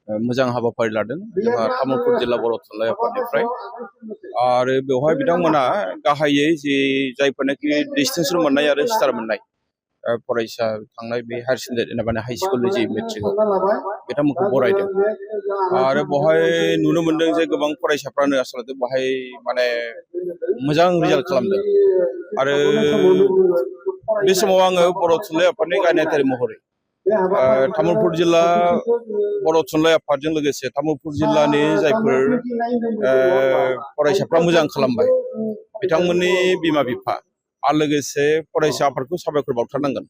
मोजां हाबाफारि लादों जोंहा तामुलपुर जिल्ला बर' थुनलाइ आफादनिफ्राय आरो बेवहाय बिथांमोना गाहायै जि जायफोरनाखि डिस्टिंसन मोननाय आरो स्टार मोननाय फरायसा थांनाय बे हायार सेकेन्डारि माने हाइ स्कुलनि जि मेट्रिकआव बिथांमोनखौ बरायदों आरो बेवहाय नुनो मोनदों जे गोबां फरायसाफ्रानो आसलते बेवहाय माने मोजां रिजाल्ट खालामदों आरो बे समाव आङो बर' थुनलाइ आफादनि गायनायथारि महरै तामुलपुर जिल्ला बर' थुनलाइ आफादजों लोगोसे तामुलपुर जिल्लानि जायफोर फरायसाफ्रा मोजां खालामबाय बिथांमोननि बिमा बिफा आरो लोगोसे फरायसा आफादखौ साबायखर बावथारनांगोन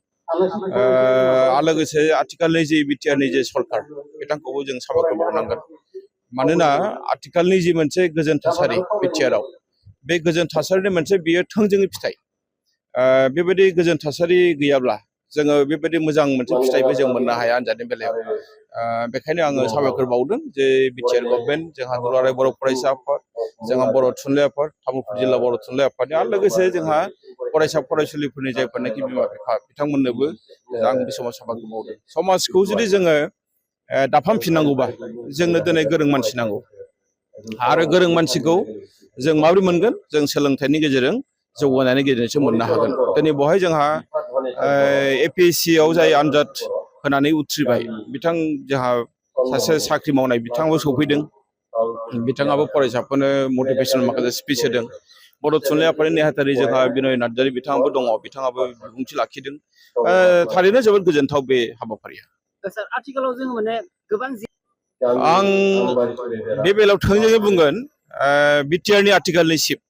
आरो लोगोसे आथिखालनि जि बिटिआरनि जे सरकार बिथांखौबो जों साबायखर बावनांगोन मानोना आथिखालनि जि मोनसे गोजोन थासारि बिटिआरआव बे गोजोन थासारिनि मोनसे बियो थोंजोङै फिथाइ बेबायदि गोजोन थासारि गैयाब्ला जोङो बेबायदि मोजां मोनसे फिथाइबो जों मोननो हाया आनजादनि बेलायाव बेखायनो आङो साबायखर बावदों जे बिटिआर गभर्नमेन्ट जोंहा दुलाराय बर' फरायसा आफाद जोंहा बर' थुनलाइ आफाद तामुलपुर जिल्ला बर' थुनलाइ आफादनि आरो लोगोसे जोंहा फरायसा फरायसुलिफोरनि जायफोरनाखि बिमा बिफा बिथांमोननोबो आं बे समाव साबायखर बावदों समाजखौ जुदि जोङो दाफामफिननांगौबा जोंनो दिनै गोरों मानसि नांगौ आरो गोरों मानसिखौ जों माबोरै मोनगोन जों सोलोंथाइनि गेजेरजों जौगानायनि गेजेरजोंसो मोननो हागोन दिनै बेवहाय जोंहा एपिएससिआव जाय आनजाद होनानै उथ्रिबाय बिथां जोंहा सासे साख्रि मावनाय बिथाङाबो सौफैदों बिथाङाबो फरायसाफोरनो मटिभेसन माखासे स्पिच होदों बर' थुनलाइ आफादनि नेहाथारि जोंहा बिनय नार्जारि बिथाङाबो दङ बिथाङाबो बिबुंथि लाखिदों थारैनो जोबोद गोजोनथाव बे हाबाफारिया आथिखालाव जों माने गोबां आं बे बेलायाव थोंजोङै बुंगोन बिटिआरनि आथिखालनि चिफ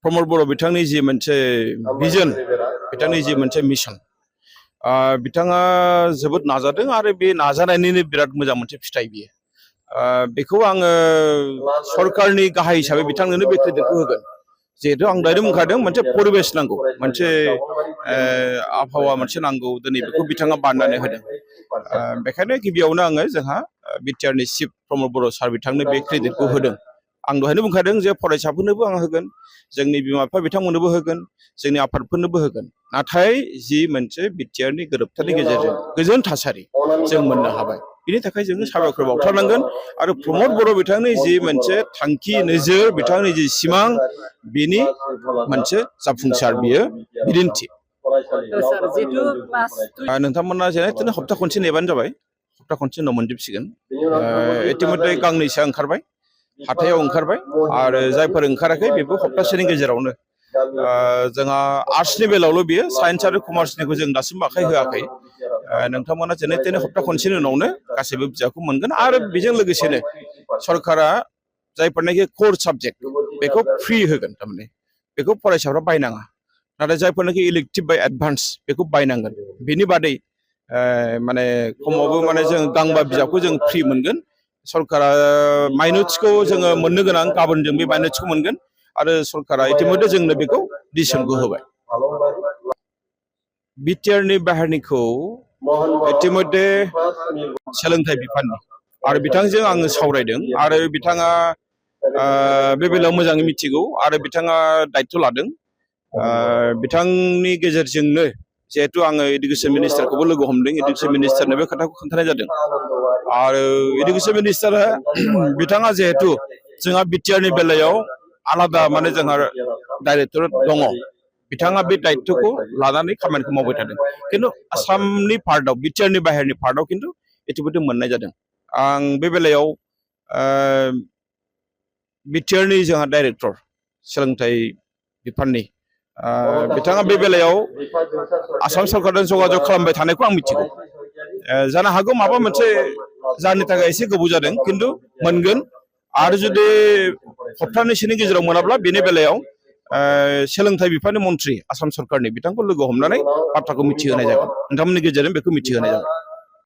प्रमद बर' बिथांनि जि मोनसे भिजन बिथांनि जि मोनसे मिशन बिथाङा जोबोद नाजादों आरो बे नाजानायनिनो बिराद मोजां मोनसे फिथाइ बियो बेखौ आङो सरकारनि गाहाय हिसाबै बिथांनोनो बे क्रेडिटखौ होगोन जिहेतु आं दायो बुंखादों मोनसे परिबेस नांगौ मोनसे आबहावा मोनसे नांगौ दिनै बेखौ बिथाङा बाननानै होदों बेखायनो गिबियावनो आङो जोंहा बिटिआरनि चिफ प्रमद बर' सार बिथांनो बे क्रेडिटखौ होदों आं दहायनो बुंखादों जे फरायसाफोरनोबो आं होगोन जोंनि बिमा बिफा बिथांमोननोबो होगोन जोंनि आफादफोरनोबो होगोन नाथाय जि मोनसे बिटिआरनि गोरोबथानि गेजेरजों गोजोन थासारि जों मोननो हाबाय बिनि थाखाय जोङो साबायखर बावथारनांगोन आरो प्रमद बर' बिथांनि जि मोनसे थांखि नोजोर बिथांनि जि सिमां बिनि मोनसे जाफुंसार बियो बिदिन्थि नोंथांमोना जेने थेने हप्ता खनसे नेबानो जाबाय हप्ता खनसे उनाव मोनजोबसिगोन इतिमध्ये गांनैसोआ ओंखारबाय हाथायाव ओंखारबाय आरो जायफोर ओंखाराखै बेबो हप्तासेनि गेजेरावनो जोंहा आर्ट्सनि बेलायावल' बियो साइन्स आरो कमार्सनिखौ जों दासिमबो आखाइ होआखै नोंथांमोना जेने थेने हप्ता खनसेनि उनावनो गासैबो बिजाबखौ मोनगोन आरो बेजों लोगोसेनो सरकारा जायफोरनाखि कोर साबजेक्ट बेखौ फ्रि होगोन थारमाने बेखौ फरायसाफ्रा बायनाङा नाथाय जायफोरनाखि इलेक्टिभ बाय एडभान्स बेखौ बायनांगोन बेनि बादै माने खमावबो माने जों गांबा बिजाबखौ जों फ्रि मोनगोन सरकारा माइन'ट्सखौ जोङो मोननो गोनां गाबोन जों बे माइन'ट्सखौ मोनगोन आरो सरकारा इतिमध्ये जोंनो बेखौ डिसिसनखौ होबाय बिटिआरनि बाहेरनिखौ इतिमध्ये सोलोंथाइ बिफाननि आरो बिथांजों आङो सावरायदों आरो बिथाङा बे बेलायाव मोजाङै मिथिगौ आरो बिथाङा दायित्व लादों बिथांनि गेजेरजोंनो जिहेतु आङो इडुकेसन मिनिस्टारखौबो लोगो हमदों इडुकेसन मिनिस्टारनो बे खोथाखौ खोन्थानाय जादों आरो इडुकेसन मिनिस्टारा बिथाङा जिहेतु जोंहा बिटिआरनि बेलायाव आलादा माने जोंहा डाइरेक्टर दङ बिथाङा बे दायित्वखौ लानानै खामानिखौ मावबाय थादों खिन्थु आसामनि पार्टआव बिटिआरनि बाहेरनि पार्टआव खिन्थु इतिमध्ये मोननाय जादों आं बे बेलायाव बिटिआरनि जोंहा डाइरेक्टर सोलोंथाइ बिफाननि बिथाङा बे बेलायाव आसाम सरकारजों जगाजग खालामबाय थानायखौ आं मिथिगौ जानो हागौ माबा मोनसे जानो थाखाय एसे गोबाव जादों खिन्थु मोनगोन आरो जुदि हप्तानैसोनि गेजेराव मोनाब्ला बेनि बेलायाव सोलोंथाइ बिफाननि मन्थ्रि आसाम सरकारनि बिथांखौ लोगो हमनानै बाथ्राखौ मिथिहोनाय जागोन नोंथांमोननि गेजेरजों बेखौ मिथिहोनाय जागोन